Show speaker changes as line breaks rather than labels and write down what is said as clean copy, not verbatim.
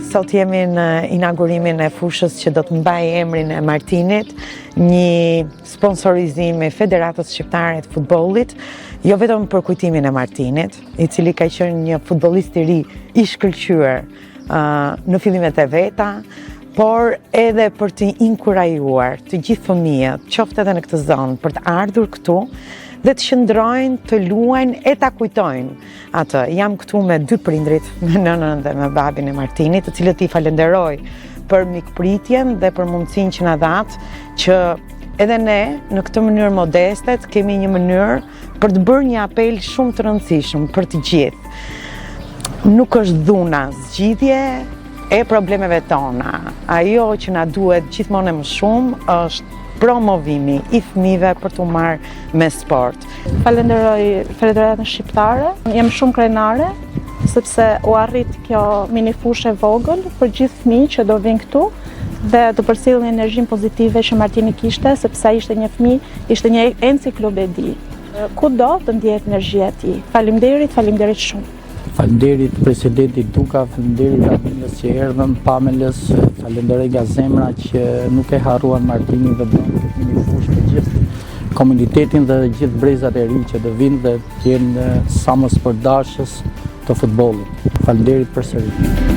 Sot jemi në inaugurimin e fushës që do të mbajë emrin e Martinit, një sponsorizim i Federatës Shqiptare të Futbollit, jo vetëm për kujtimin e Martinit, i cili ka qenë një futbollist i ri i shkëlqyer në fillimet e veta, por edhe për të inkurajuar të gjithë fëmijët, qoftë edhe në këtë zonë, për të ardhur këtu dhe të qëndrojnë, të luajnë e ta kujtojnë atë. Jam këtu me dy prindrit, me nënën dhe me babin e Martinit, të cilët i falenderoj për mikpritjen dhe për mundësinë që na dhatë që edhe ne në këtë mënyrë modeste të kemi një mënyrë për të bërë një apel shumë të rëndësishëm për të gjithë. Nuk është dhuna zgjidhje e problemeve tona. Ajo që na duhet gjithmonë e më shumë është promovimi i fëmijëve për t'u marrë me sport.
Falenderoj Federatën Shqiptare. Jam shumë krenare sepse u arrit kjo mini fushë e vogël për gjithë fëmijë që do vinë këtu dhe të përcjellin energjinë pozitive që Martini kishte, sepse ai ishte një fëmijë, ishte një enciklopedi. Kudo të ndjehet energjia e tij. Faleminderit, faleminderit shumë.
Faleminderit presidentit Duka, faleminderit Albinës që erdhën, Pamelës, falenderoj nga zemra që nuk e harruan Martinin dhe bënë këtë mini fushë për gjithë komunitetin dhe gjithë brezat e rinj që do vinë dhe të jenë sa më sportdashës të futbollit. Faleminderit përsëri.